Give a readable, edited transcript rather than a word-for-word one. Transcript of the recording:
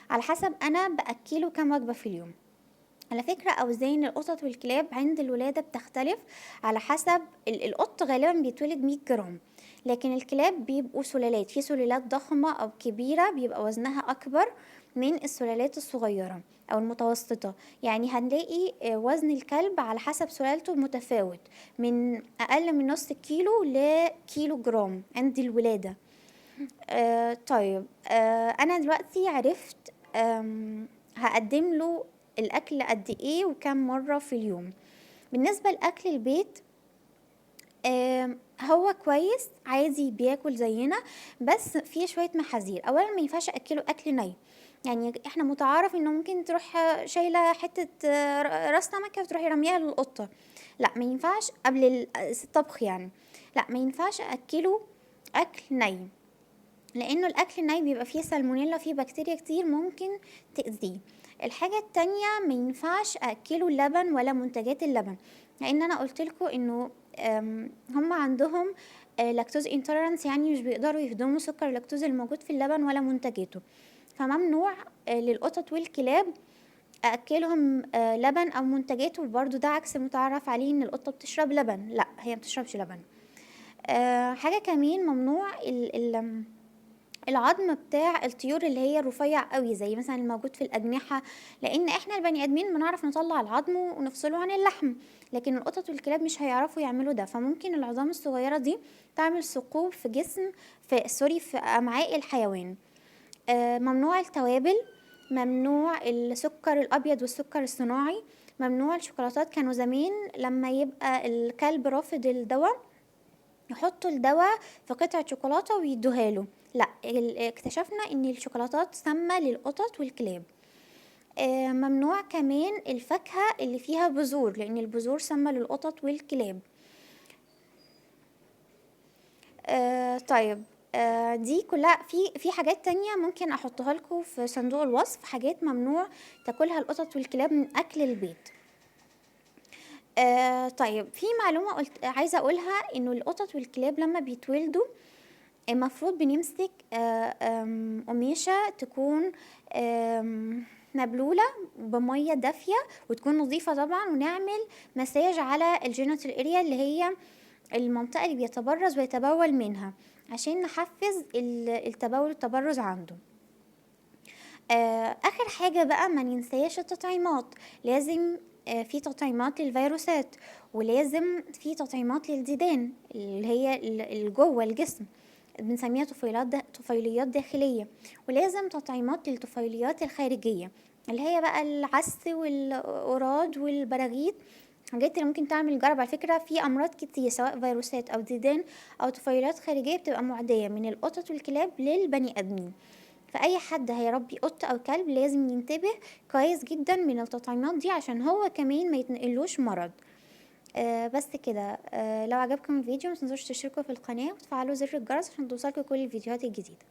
على حسب أنا بأكله كام وجبة في اليوم. على فكرة أوزان القطط والكلاب عند الولادة بتختلف على حسب القط غالبا بيتولد 100 جرام، لكن الكلاب بيبقوا سلالات، في سلالات ضخمة أو كبيرة بيبقى وزنها أكبر من السلالات الصغيرة أو المتوسطة. يعني هنلاقي وزن الكلب على حسب سلالته متفاوت من أقل من نص كيلو لكيلو جرام عند الولادة. طيب، أنا دلوقتي عرفت هقدم له الأكل قد إيه وكم مرة في اليوم. بالنسبة لأكل البيت، هو كويس عادي بياكل زينا، بس في شوية محاذير. أولا ما ينفعش أكله أكل ني، يعني احنا متعارف انه ممكن تروح شايلة حتة راس سمكة وتروحي رميها للقطة، لا ما ينفعش قبل الطبخ يعني، لا ما ينفعش أكله أكل ني، لأنه الأكل الني بيبقى فيه سالمونيلا، فيه بكتيريا كتير ممكن تأذيه. الحاجة التانية ما ينفعش أكله اللبن ولا منتجات اللبن، لأن أنا قلت لكم إنه، هم عندهم، lactose intolerance، يعني مش بيقدروا يهضموا سكر اللاكتوز الموجود في اللبن ولا منتجاته، فممنوع، للقطط والكلاب أكلهم، لبن أو منتجاته. وبرضو ده عكس المتعارف عليه إن القطة بتشرب لبن، لا هي ما بتشربش لبن. حاجة كمان ممنوع العظم بتاع الطيور اللي هي رفيع قوي زي مثلا الموجود في الأجنحة، لأن احنا البني آدمين بنعرف نطلع العظم ونفصله عن اللحم، لكن القطط والكلاب مش هيعرفوا يعملوا ده، فممكن العظام الصغيرة دي تعمل ثقوب في جسم، في سوري، في أمعاء الحيوان. ممنوع التوابل، ممنوع السكر الأبيض والسكر الصناعي، ممنوع الشوكولاتات. كانوا زمان لما يبقى الكلب رافض الدواء يحطوا الدواء في قطعة شوكولاتة ويدوها له، لا، اكتشفنا ان الشوكولاتات سامة للقطط والكلاب. ممنوع كمان الفاكهة اللي فيها بذور، لان البذور سامة للقطط والكلاب. دي كلها في حاجات تانية ممكن احطها لكم في صندوق الوصف، حاجات ممنوع تاكلها القطط والكلاب من اكل البيت. في معلومة عايزة اقولها، انه القطط والكلاب لما بيتولدوا المفروض بنمسك، قميشة تكون، مبلولة بمية دافية وتكون نظيفة طبعا، ونعمل مساج على ال genital area اللي هي المنطقة اللي بيتبرز ويتبول منها، عشان نحفز التبول والتبرز عنده. آخر حاجة بقى ما ننساش التطعيمات، لازم، في تطعيمات للفيروسات، ولازم في تطعيمات للديدان اللي هي اللي جوه الجسم بنسميها طفيليات داخلية، ولازم تطعيمات للطفيليات الخارجية اللي هي بقى العس والقراد والبراغيث، حاجات اللي ممكن تعمل جرب. على فكرة في أمراض كتير سواء فيروسات أو ديدان أو طفيليات خارجية بتبقى معدية من القطط والكلاب للبني آدمين، فأي حد هيربي قط أو كلب لازم ينتبه كويس جدا من التطعيمات دي عشان هو كمان ما يتنقلوش مرض. بس كده. لو عجبكم الفيديو ما تنسوش تشتركوا في القناة وتفعلوا زر الجرس عشان توصلكوا كل الفيديوهات الجديدة.